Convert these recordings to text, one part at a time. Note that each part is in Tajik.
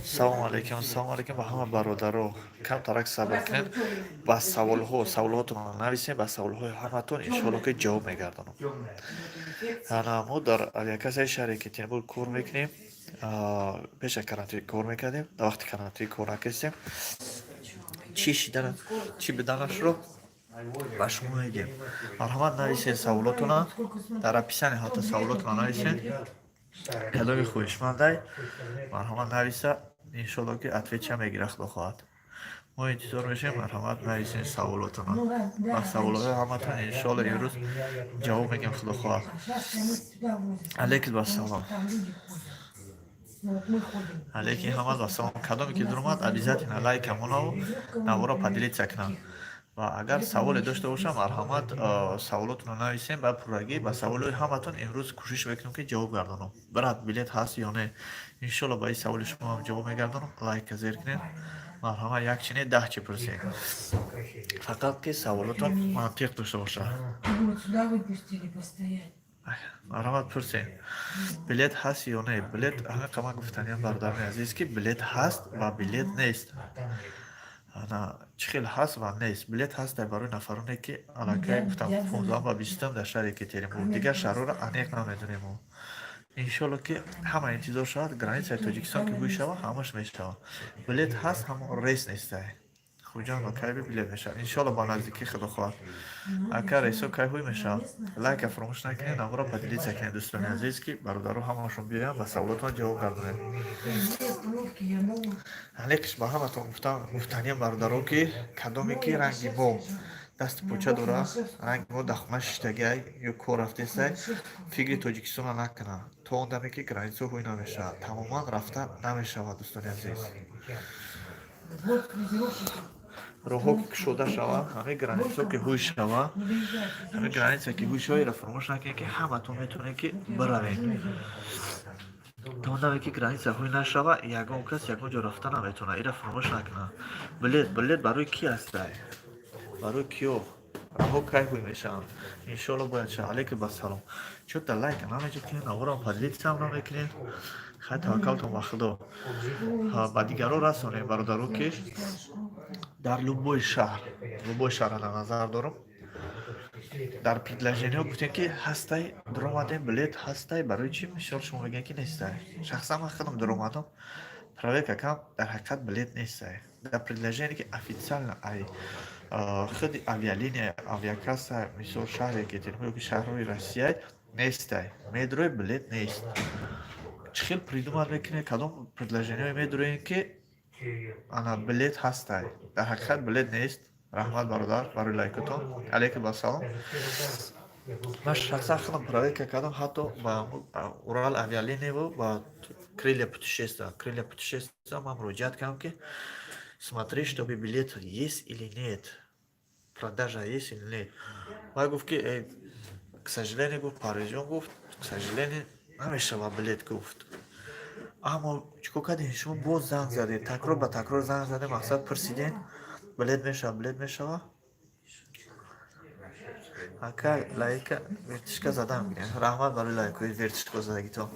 Салому алейкум, салому алейкум ба ҳама бародаро. Камтарак сабр кунед, ба саволҳо, саволҳотонро нависем, ба саволҳои ҳаматон иншоалло ки ҷавоб мегардонам. Ана, мо дар авиакассаи шаҳри Екатеринбург кор мекунем. Пеш аз карантин кор мекардем, дар вақти карантин кор накардем. Чӣ шидана, чӣ биданашро ба шумо мегӯем. Марҳамат, нависед саволотона дар описание, ҳатто саволотона нависед. Кадоми хоҳишмандай, марҳамат, нависа, иншоалло ки отвеча мегира, худо хоҳад. Мо интизор мешавем, марҳамат, нависед саволотона. Ба саволҳои ҳаматон иншоалло имрӯз ҷавоб мегӯем, худо хоҳад. Алейкум ассалом. Алейкум ҳамат ассалом. Кадоме ки дуромад, обязательно лайка монаву наворо поделиться кунам. Ва агар саволе дошта бошам, марҳамат, саволотонро нависем, ба пуррагӣ ба саволҳои ҳаматон имрӯз кӯшиш мекунем ки ҷавоб гардонам. Брат, билет ҳаст ё не? Иншоалло, ба ин саволи шумоам ҷавоб мегардонам. Лайка зер кунед. Марҳамат, як чи не, 10 чи пурсед. Фақат ки саволотон мантиқ дошта бошад. Марҳамат, пурсед. Билет ҳаст ё не? Билет, ҳамин қамар гуфтаниям, бародарони азиз, ки билет ҳаст ва билет нест. Ана, чӣ хел ҳаст ва нест? Билет ҳаст барои нафароне ки аллакай гуфтам, 15 ва 20-ум дар шаҳри Екатеринбург. Дигар шаҳрҳоро аниқ намедонем мо. Иншоалло ки ҳама интизор шавад, границаи Тоҷикистон ки ҳуй шавад, ҳамаш мешавад. Билет ҳаст, ҳамо рейс нестай. Хуҷанд ва кайби билет мешавад? Иншоалло, ба наздикӣ, худо хоҳад. Ака, рейсо кай ҳуй мешавад? Лайка фаромӯш накунед, наворо поделиться кунед, дӯстони азиз, ки бародаро ҳамашон биёянд, ба саволотон ҷавоб гардонед. Алекш, ба ҳаматон гуфтам, гуфтаниям, бародаро, ки кадоме ки ранги мо дасти поча дора, ранги мо дар хона шиштагиай ё кор рафтесай, фикри Тоҷикистонро накунад. То он даме ки границао ҳуй намешавад, тамоман рафта намешавад, дӯстони азиз. Роҳҳо ки кушода шавад, ҳамин границао ки ҳуй шавад, ҳамин граница ки ҳуй шава, ира фаромӯш накунед, ки ҳаматон метавонед ки биравед. То он даме ки граница ҳуй нашава, ягон кас ягон ҷо рафта наметавонад, ира фаромӯш накунад. Билет, билет барои ки ҳастай? Барои киё? Роҳҳо кай ҳуй мешаванд? Иншоалло, бояд шавад. Алейкум ассалом. Чӯта лайка намеҷукунед, наворам поделиться намекунед. Хай, таваккалтон ба Худо. Ба дигарон расонем, бародаро, ки дар любой шаҳр, любой шаҳрро дар назар дорам, дар предложениҳо гуфтем, ки ҳастай, дуромадем, билет ҳастай. Барои чӣ мисол шумо мегӯед, ки нестай? Шахсан ман худам дуромадам, проверка кардам, дар ҳақиқат билет нестай. Дар предложение, ки официально ай худи авиалиния, авиакасса, мисол, шаҳре Екатеринбург ё ки шаҳрҳои Россия, нестай. Медрои, билет нест. Чӣ хел придумать мекунед, кадом предложениҳое медроем, ки ана билет ҳастай? Дар ҳақиқат билет нест. Раҳмат, бародар, барои лайкотон. Алейкум ассалом. Ман шахсан худам проверка кардам, ҳатто ба Урал авиалинияву ба Крылья путешествия. Крылья путешествия ман муроҷиат кардам, ки смотри, чтобы билет есть или нет, продажа есть или нет. Вай гуфт, ки к сожалению, гуфт, Парвизҷон, гуфт, к сожалению, намешавад билет, гуфт. Аммо чӣ кор кардем? Шумо боз занг задед, такрор ба такрор занг задем, мақсад пурсидем, билет мешавад, билет мешавад. Ака, лайка вертишка задам гирем. Раҳмат барои лайкҳои вертишка задагитон.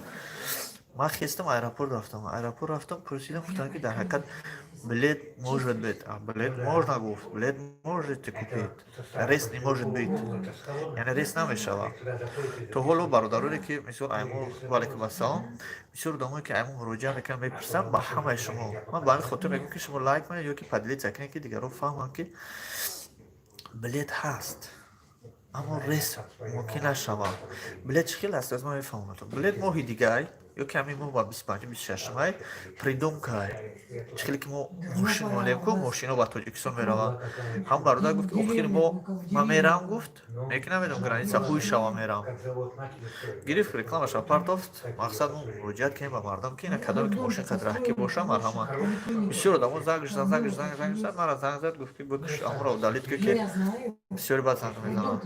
Ман хестам, аэропорт рафтам, аэропорт рафтам, пурсидам, гуфтам, ки дар ҳақиқат билет может быть, а билет можно, гуфт, билет можете купить, рейс не может быть, яъне рейс намешавад. То ҳоло бародароне ки мисол айму, ваалайкум ассалом, бисёр одамое ки айму муроҷиат мекунанд, мепурсанд, ба ҳамаи шумо ман ба ҳамин хотир мегӯям, ки шумо лайк кунед ё ки поделиться кунед, ки дигарон фаҳманд, ки билет ҳаст, аммо рейс мумкин нашавад. Билет чӣ хел аст, аз ман мефаҳмонам. Билет моҳи дигай ё ки ҳамин моҳ ба 25, 26-май придумкай. Чӣ хеле ки мо мошин монем ку, мошино ба Тоҷикистон мераванд. Ҳам бародар гуфт, ки охири моҳ ман мерам, гуфт, лекин намедонам, граница ҳуй шава, мерам. Гирифт, рекламаша партофт. Мақсад, мо муроҷиат кунем ба мардум, ки ина кадоме ки мошин қад раҳкӣ боша, марҳамат. Бисёр одамо занг зад, занг, занг, занг зад, мара занг зад, гуфт, ки бикуш, амро удалить ку, ки бисёри бад занг мезананд.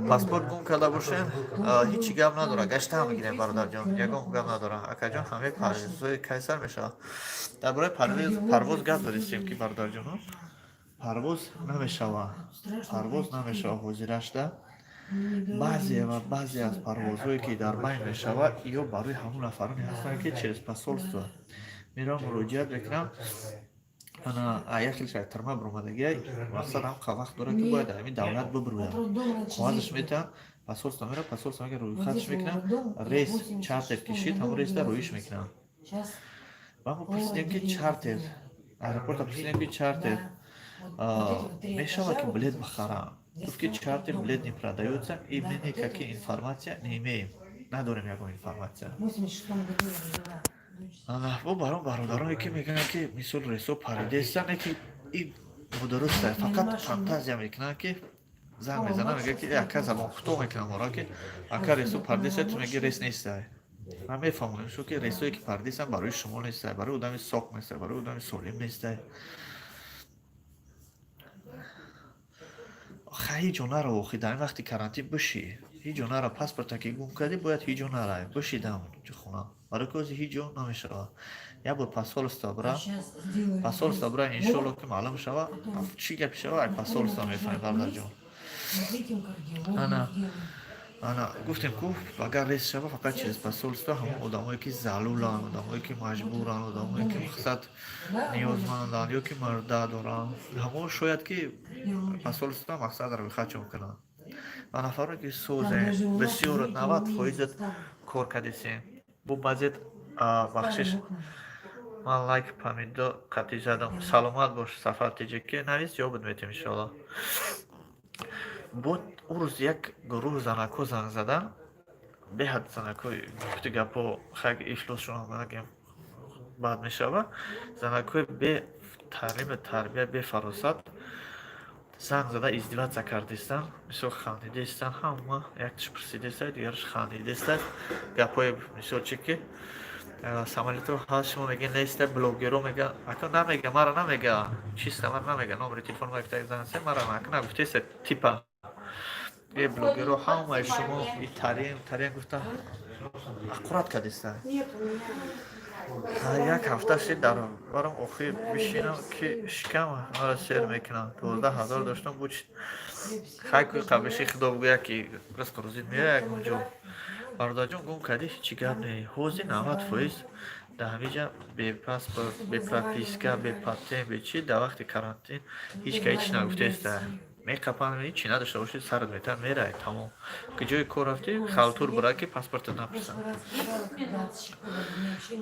Паспорт гум карда бошем, ҳичи гап надорад, гаштаам мегирем, бародарҷон, ягон гап надорад. Акаҷон, ҳамаи парвозҳои кайсар мешавад? Дар бораи парвоз гап задистем, ки, бародарҷоно, парвоз намешавад, парвоз намешавад ҳозирашда. Баъзе ва баъзе аз парвозҳое, ки дар байн мешавад, ё барои ҳамон нафароне ҳастанд, ки через посольство. Меравам, муроҷиат мекунам. Ана як хел тирма биромадагия, мақсад ҳам вақт дорад, ки бояд ҳамин давлат бибурӯяд. Коғазаш метаҳанд, посольство мера, посольство мега, рӯйхатш мекунам, рейс чартер кишид, ҳамон рейсда рӯиш мекунам. Ва мо пурсидем, ки чартер, аэропорта пурсидем, ки чартер мешавад, ки билет бихарам? Гуфт, ки чартер билет не продается и мы никакие информация не имеем, надорем ягон информация. Бо баром бародароне, ки мегӯянд, ки мисол рейсо паридестан, ки и нодуруста, фақат фантазия мекунанд, ки занг мезанам, мегӯяд, ки ака, забон кӯтоҳ мекунам ора, ки ака, рейсо паридеста, ту меги, рейс нестай. Ман мефаҳмонем шу, ки рейсое, ки паридестан, барои шумо нестай, барои одами соқ нестай, барои одами солим нестай. Ха, ҳеҷ ҷо наро, охи, дар ин вақти карантин бишӣ, ҳеҷ ҷо нара. Паспорта ки гум кардӣ, бояд ҳеҷ ҷо нарай, биши дар хона, барои ки ҳозир ҳеҷ ҷо намешавад. Як бор посольство бира, посольство бира, иншоалло, ки маълум шава чӣ гапи шава, ай посольство мефаҳмем, бародарҷон. Ана, ана гуфтем ку, агар рейс шава, фақат через посольство. Ҳамон одамое, ки залуланд, одамое, ки маҷбуранд, одамое, ки мақсад ниёзманданд ё ки мурда доранд, ҳамон шояд, ки посольство мақсад рӯйхатшон кунанд. Ва нафароне, ки созе бисёр 90 фоизат кор кардесем, бо баъзет бахшиш. Ман лайк помидор қатӣ задам, саломат бош. Сафар тиҷи навис, ҷавобат метем, иншоалло. Бо ӯ рӯз як гурӯҳ занакҳо занг задан, беҳад занакҳои, гуфти гапҳо, хай, ифлосшон нагем, бад мешава. Занакҳои бе таълиму тарбия, бефаросат занг зада, издеваться кардистанд, мисол хандидистанд. Ҳама якташ пурсидиста, дигараш хандидиста. Гапҳои мисол чи, ки самолёто ҳаст, шумо меги, неста. Блогеро мега, ака, намега, мара намега, чиста, мара намега, номери телефон зансе, мара ака нагуфтеста, типа е блогеро, ҳамаи шумо и тарем тарем гуфта, аккурат кардиста. Як ҳафта шид, дар барам охир бишинам, ки шикам мара сер мекунам. 12 000 доштам, буд. Хай, кӯи қабиши худо бигӯяд, ки ризқу рӯзит меояд ягон. Бародарҷон, гум кардӣ, ҳечи гап не. Ҳозир 90% дар ҳамиҷа бе паспорт, бе прописка, бе патент, бе чи, дар вақти карантин ҳеҷ ка ҳеч нагуфтеста. Меқапанд, ҳечи надошта бошӣ, сарат метавад, мерай, тамом. Ки ҷои кор рафтӣ, халтур бира, ки паспортат напурсанд.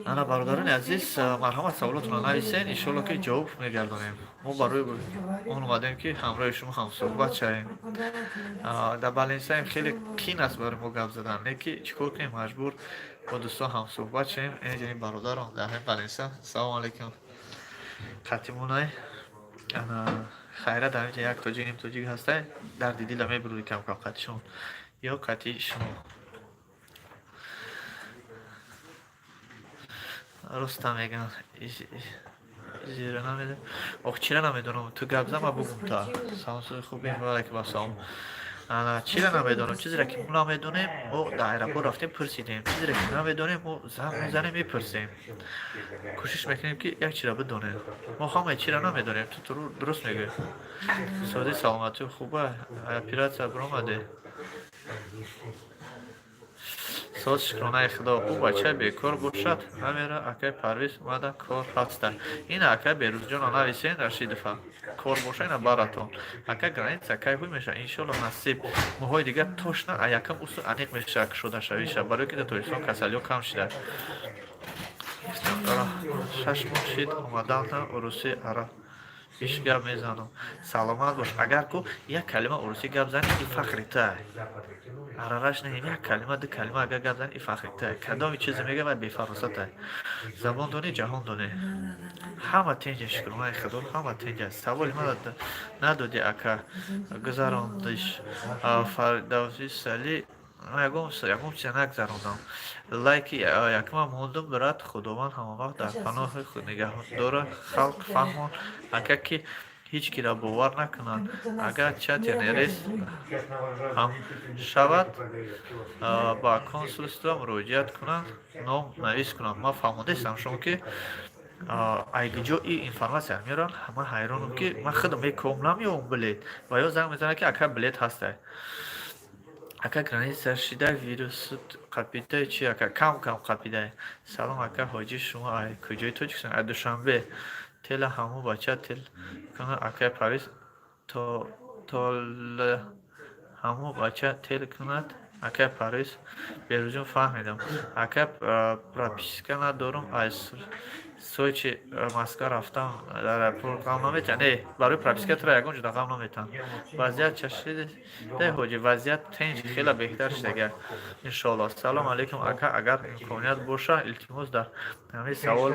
Ана, бародарони азиз, марҳамат, саволотонро нависен, иншоалло, ки ҷавоб мегардонем. Мо барои он омадем, ки ҳамроҳи шумо ҳамсӯҳбат шавем. Дар Баленсаем хеле қин аст барои мо гап задан, не ки чӣ кор кунем, маҷбур бо дӯстон ҳамсӯҳбат шавем. Ин бародарон дар ҳамин Баленса, салому алайкум, қатимунай. Ана, хайра, дар инҷа як тоҷик, ним тоҷик ҳастай, дарди дила мебуруди кам-кам қатишон ё қати шумо. Роста мегӯянд, зира намедонам. Ох, чира намедонам, ту гап зан, ма бугум та. Салом, хубем, ва алайкум ассалом. Ана, чира намедонам, чизеро, ки мо намедонем, мо дар аэропорт рафтем, пурсидем. Чизеро, ки намедонем, мо занг мезанем, мепурсем, кӯшиш мекунем, ки як чира бидонем. Мо ҳамаи чира намедонем, ту дуруст мегӯӣ. Соди, саломатӣ хуба, оператсия биромаде? Соз, шукронаи худо. Ӯ бача бекор бошад, намера. Акай Парвиз, омада, кор ҳаста. Ина, акай Берӯзҷона, нависен, Рашидова, кор боша, ина баратон. Ака, граница кай ҳуй меша? Иншолло, насиб, моҳои дигар тошна, а якам усу аниқ меша кушода шавиша, барое ки дар Тоҷикистон касалиҳо кам шуда. 6 моҳ шид омадана урусӣ ара иш гап мезанам. Саломат бош. Агар ку як калима урусӣ гап зани, и фахри тай. Арараш не, як калима, ду калима агар гап зани, и фахри тай. Кадоми чизе мега, вай бефаросатай. Забон донӣ, ҷаҳон донӣ. Ҳама тинҷа, шукронаи худо, ҳама тинҷа. Саволи мана надодӣ, ака, гузарондиш. Фардавси сали, ягон чиза нагзарондам. Лайки якма мондум, брат. Худованд ҳамавақт дар паноҳи худ нигаҳдора. Халқ фаҳмон, ака, ки ҳеҷ киро бовар накунанд. Агар чартерный рейс ҳам шавад, ба консулство муроҷиат кунанд, ном навис кунанд. Ман фаҳмондастам шумо, ки айгиҷо и информация меоранд. Ман ҳайронам, ки ман худам меком, намеёбам билет, ва ё занг мезанад, ки ака, билет ҳастай. Ака, граница шида, вирусут қапидай чи, ака? Кам кам қапидай. Салом, ака Ҳоҷӣ, шумо ай куҷои Тоҷикистон? Ай Душанбе. Тела ҳамун бача тел кунад, акай Парвиз, тол ҳамун бача тел кунад, акай Парвиз. Берӯзҷон, фаҳмидам. Ака, прописка надорум, аз Сочи Москва рафтам, дар аэропорт ғам наметиҳанд? Не, барои прописка туро ягон ҷуда ғам наметиҳанд. Вазъият чашида, Ҳоҷӣ? Вазъият тинч, хеле беҳтар шудага, иншоалло. Салом алейкум, ака, агар имконият боша, илтимос, дар ҳамин савол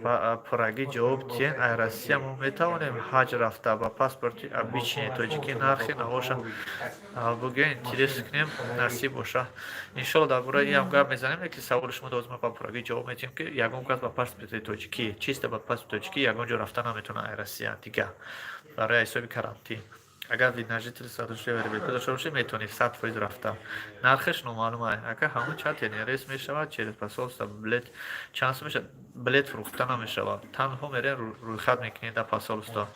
ба пуррагӣ ҷавоб диҳед. Ай Россия мо метавонем ҳаҷ рафта ба паспорти обычный тоҷикӣ? Нархи навоша бугӯед, интерес кунем, насиб боша. Иншоалло, дар бораи инам гап мезанем, ки саволи шумо доз ма ба пуррагӣ ҷавоб медиҳем, ки ягон кас ба паспорти тоҷикӣ, чисто ба паспорти тоҷикӣ, ягон ҷо рафта наметавонад ай Россия дига, барои ҳисоби карантин. Агар вид на жительство дошта бошӣ, метавонӣ 100% рафта. Нархаш номаълум. Ака, ҳамун чат рейс мешавад через посольство? Билет чанд сум мешавад? Билет фурӯхта намешавад, танҳо мерен, рӯйхат мекунед дар посольство.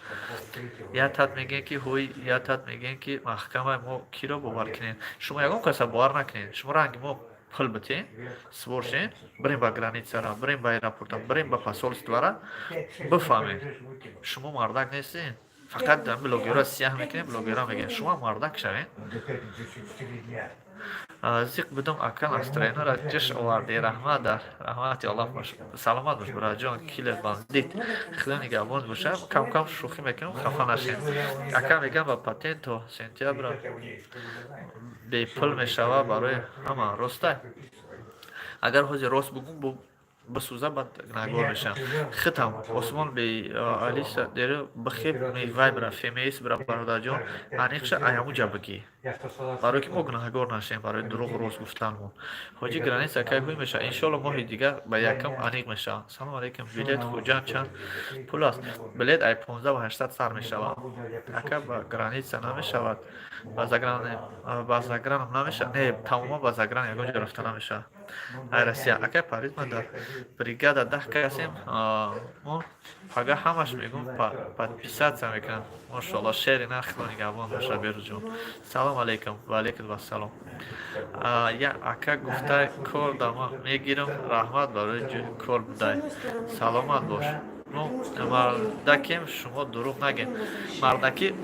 Як тат мегӯем, ки ҳуй, як тат мегӯем, ки маҳкама. Мо киро бовар кунем? Шумо ягон каса бовар накунед. Шумо ранги мо пул битен, сувор шен, бирем ба границара, бирем ба аэропорта, бирем ба посольствора, бифаҳмед. Шумо мардак нестед, фақат блогерро сияҳ мекунед, блогерро мегӯянд. Шумо мардак шавед. Зиқ будум, ака, настроениеро ҷӯш овардӣ. Раҳмат, дар раҳмати Аллоҳ бош, саломат бош, бародарҷон. Киллер бандит, худо нигаҳбон боша. Кам кам шӯхӣ мекунем, хафа нашед. Ака, мегӯям, ба патент то сентябра бепул мешавад барои ҳама, ростай? Агар ҳозир рост бугум, бисӯза, баъд гунаҳгор мешавам. Хитам осмон бе алиса дери бихеб, вай бира, ФМС бира, бародарҷон, аниқша аямуҷа бигӣ, барое ки мо гунаҳгор нашем барои дурӯғ рост гуфтанмон. Ҳоҷи, граница кай ҳуй мешавад? Иншоалло, моҳи дигар ба якам аниқ мешавад. Салому алейкум, билет Хуҷанд чанд пул аст? Билет ай 15 800 сар мешавад. Ака, ба граница намешавад, ба загранам намешавад? Не, тамоман ба загран ягон ҷо рафта намешавад ай Россия. Акай Парвиз, ман дар бригада 10 касем, мо пага ҳамаш мегӯм, подписаться мекунам. Мошоалло, шери на, худо нигаҳбон боша. Берӯзҷон, салом алейкум. Ва алейкум вассалом. Я ака гуфта, кор дама мегирам. Раҳмат барои ҷои кор будай, саломат бош. Мо мардакем, шумо дурӯғ нагем. Мардакӣ,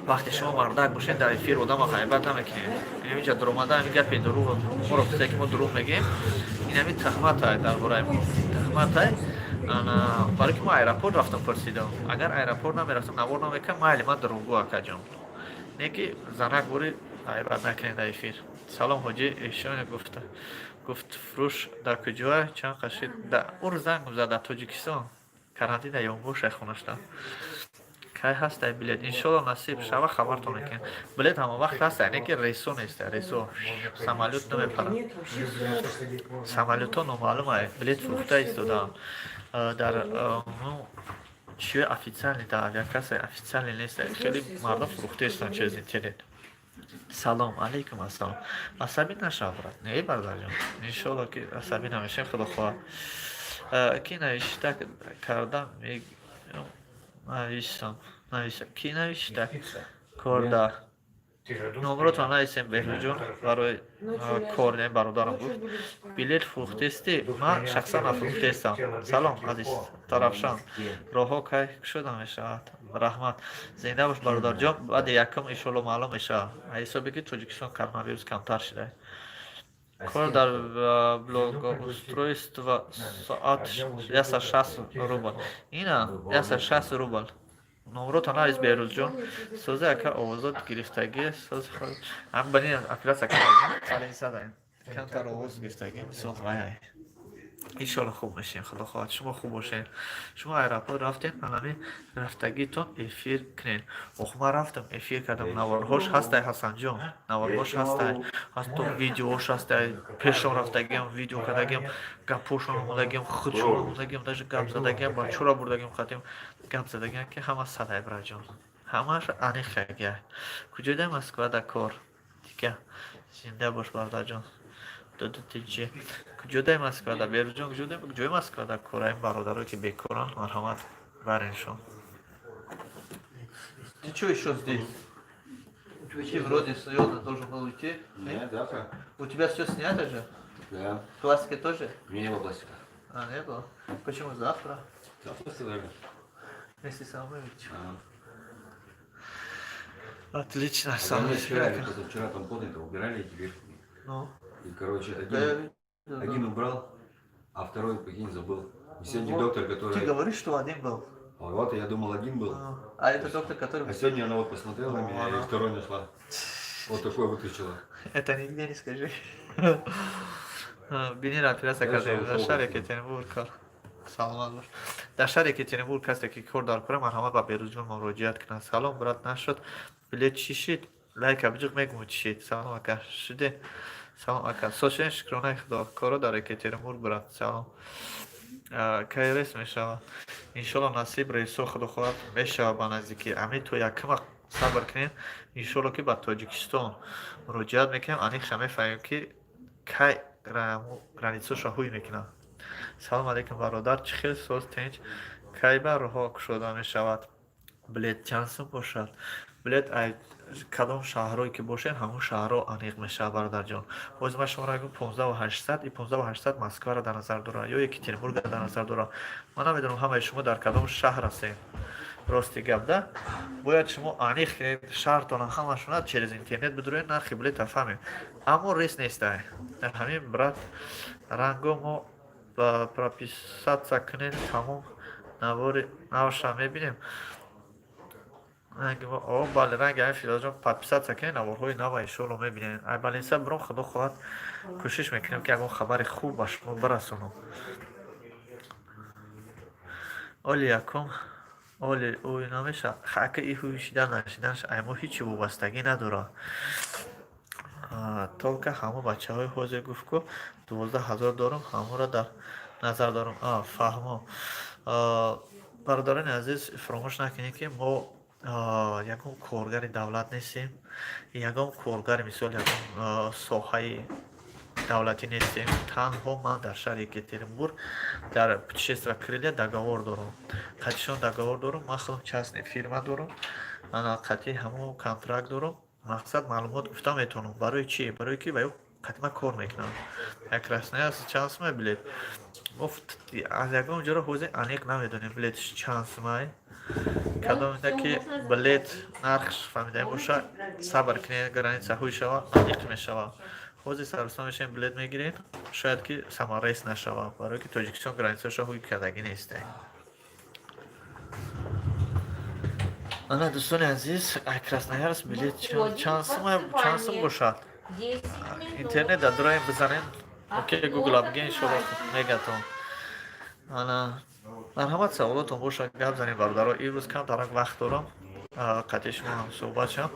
вақте шумо мардак бошед, дар эфир одама ғайбат намекунед. Инҷа дуромада, ҳамин гапи дурӯғ моро гуфта, ки мо дурӯғ мегӯем, ин ҳамин тахматай, дар бораи мо тахматай. Барои ки мо аэропорт рафтам, пурсидам. Агар аэропорт намерафтам, навор намекардам, майли, ман дурӯғгӯ, акаҷон. Не ки занак бори ғайбат накунед дар эфир. Салом, ҳоҷӣ, эшоне гуфта гуфт, фурӯш дар куҷоа, чанд қашид? Ӯро занг зад, дар Тоҷикистон карантин ёнбоша, хонашта. Кай ҳастай билет? Иншолло, насиб шава, хабартон мекунем. Билет ҳама вақт ҳаста, не ки рейсо неста, рейсо самолёт намепарад, самолётҳо номаълума. Билет фурӯхта истодаам дар чиёи официальный, дар авиакасса официальный нест, хеле мардум фурӯхта истанд через интернет. Салом алейкум, ассалом. Асабӣ нашав, брат. Не, бародарҷон, иншолло, ки асабӣ намешавем, худо хоҳад. Ки навишта карда, нависам, нависа, ки навишта корда, номротон нависем, Беҳрӯҷон, барои кор. Не, бародарам гуфт, билет фурӯхтестӣ? Ман шахсан нафурӯхтестам. Салом, азиз Тарафшан, роҳҳо кай кушода мешавад? Раҳмат, зинда бош, бародарҷон. Баъди якум, иншоалло, маълум мешавад, ҳисобе ки Тоҷикистон коронавирус камтар шуда. Кор дар благоустройство, соат 160 рубл. Ина 160 рубл. Номрото навис, Беҳрӯзҷон. Сози, ака, овозот гирифтагӣ. Соз ам бани операция кардем, камтар овоз гирифтагӣ, мисол вай. Иншоалло, хуб мешем, худо хоҳад. Шумо хуб бошед. Шумо аэропорт рафтем, анами рафтагитон эфир кунед. Ох, ман рафтам, эфир кардам, наворҳош ҳастай, Ҳасанҷон, наворҳош ҳастай, ҳатто видеош ҳастай. Пешон рафтагиам, видео кардагиам, гапҳошон омодагиам, худшон омодагиам, даже гап задагиам, бачора бурдагиам, хатим гап задагиам, ки ҳама садай, браҷон, ҳамааш аниқагия. Куҷода? Москвада кор дига. Зинда бош, бародарҷон. Додутиҷи, куҷодаи Москвада, Берӯҷон? Куҷода, куҷои Москвада кора? Ин бародаро, ки бекоранд, марҳамат, бариншон. Ты чё ещё здесь? Ты вроде серьезно должен был уйти. Нет, завтра. У тебя все снято же? Да. Пластики тоже? У меня не было пластика. А, не было? Почему завтра? Завтра сказали. Вместе со мной ведь. Ага. Отлично, А сам мне вчера или позавчера там плотно убирали эти вешки. Ну, И, короче, да, я один, видел, да. один убрал, а второй, прикинь, забыл. И сегодня Вот. доктор, Ты который. говоришь, что один был? А вот я думал, один был. А это доктор, который. А сегодня она вот посмотрела на Ну, меня она. И второй нашла. Вот такой вытащила. Это нигде не скажи. Бинир операция кардем дар шаҳри Екатеринбург кор. Саломат бош. Дар шаҳри Екатеринбург касе ки кор дар кора, марҳамат, ба Берӯзҷон муроҷиат кунад. Салом, брат, нашуд билет, чӣ шид? Лайка биҷуқ, мегуму чӣ шид. Салом, ака, шуде. Салом, ака, сошен, шукронаи Худо, коро дар Екатеринбург, брат. Салом. Кай рейс мешавад? Иншолло, насиб, рейсо, Худо хоҳад, мешавад ба наздикӣ. Ами то якма сабр кунем, иншолло, ки ба Тоҷикистон муроҷиат мекунем, аниқша мефаҳмем, ки кай границаша ҳуй мекунанд. Салом алейкум, бародар, чӣ хел, соз, тинч? Кай ба роҳҳо кушода мешавад? Билет чанд сум бошад? Билет ай кадом шаҳрое ки бошед, ҳамон шаҳрҳо аниқ мешавад, бародарҷон. Ҳозир ман шуморо мегӯям 15 800, и 15 800 Москваро дар назар дорад ё Екатеринбургро дар назар дорад. Ман намедонам, ҳамаи шумо дар кадом шаҳр ҳастед. Рости гап да, бояд шумо аниқ кунед шаҳртона, ҳамашона через интернет бидуроед, нархи билета фаҳмем. Аммо рейс нестай дар ҳамин, брат. Ранго мо прописаться кунем, тамом, навори навша мебинем. О, бале, ранги ҳамин, Фирозҷон, подписаться кунед, наворҳои нава иншоалло мебинем. Ай больница биром, Худо хоҳад, кӯшиш мекунем, ки ягон хабари хуб ба шумо бирасонам. Оли якум оли ӯй намеша хака, и ҳуй шидан нашиданаш ай мо ҳичи вобастагӣ надорад. Только ҳамо бачаҳои ҳозир гуфт, ку 12 000 дорум, ҳаморо дар назар дорум. Фаҳмо. Бародарони азиз, фаромӯш накунед, ки мо ягон коргари давлат нестем, ягон коргари, мисол, ягон соҳаи давлатӣ нестем. Танҳо ман дар шаҳри Екатеринбург дар «Путешествия Крылья» договор дорам, қатишон договор дорам. Ман худам частный фирма дорам, ана қатъи ҳамон контракт дорам. Мақсад, маълумот гуфта метавонам. Барои чӣ? Барое ки ба ё қатъи кор мекунам. Як Красноярск чанд сумай билет? Аз ягон ҷоро ҳозир аниқ намедонем, билетш чанд сумай. Кадомида ки билет нархш фаҳмидаем боша, сабр кунед, граница ҳуй шава, аниқ мешава. Ҳозир сарбистон мешавем, билет мегирем, шояд ки саморейс нашава, барое ки Тоҷикистон границаша ҳуй кардагӣ несте. Ана, дӯстони азиз, Красноярск билет чанд сум бошад? Интернет дар дураем, бизанем, окей Гугла бигем, иншолло, мегатон. Ана, марҳамат, саволотон боша, гап занем, бародаро. Имрӯз камтарак вақт дорам, қатъи шумо ҳам суҳбат шам.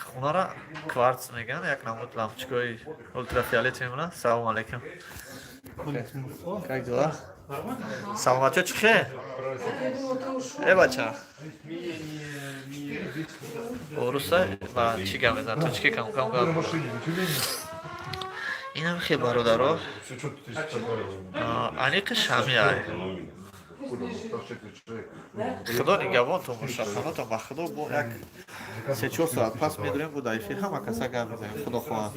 Хонара кварц мегӯянд, як намуд лампочкаҳои ультрафиолет мемонад. Салому алейкум, как дела, саломатиё, чӣ хел? Э, бача, оруса ва чӣ гап мезанад, тоҷики кам кам гап. Инам хел, бародаро, аниқи шамиай. Худо нигаҳбонтон боша, хонатон ба Худо. Бо як 3-4 соат пас медурем, бо дар эфир ҳама каса гап мезанем, Худо хоҳад.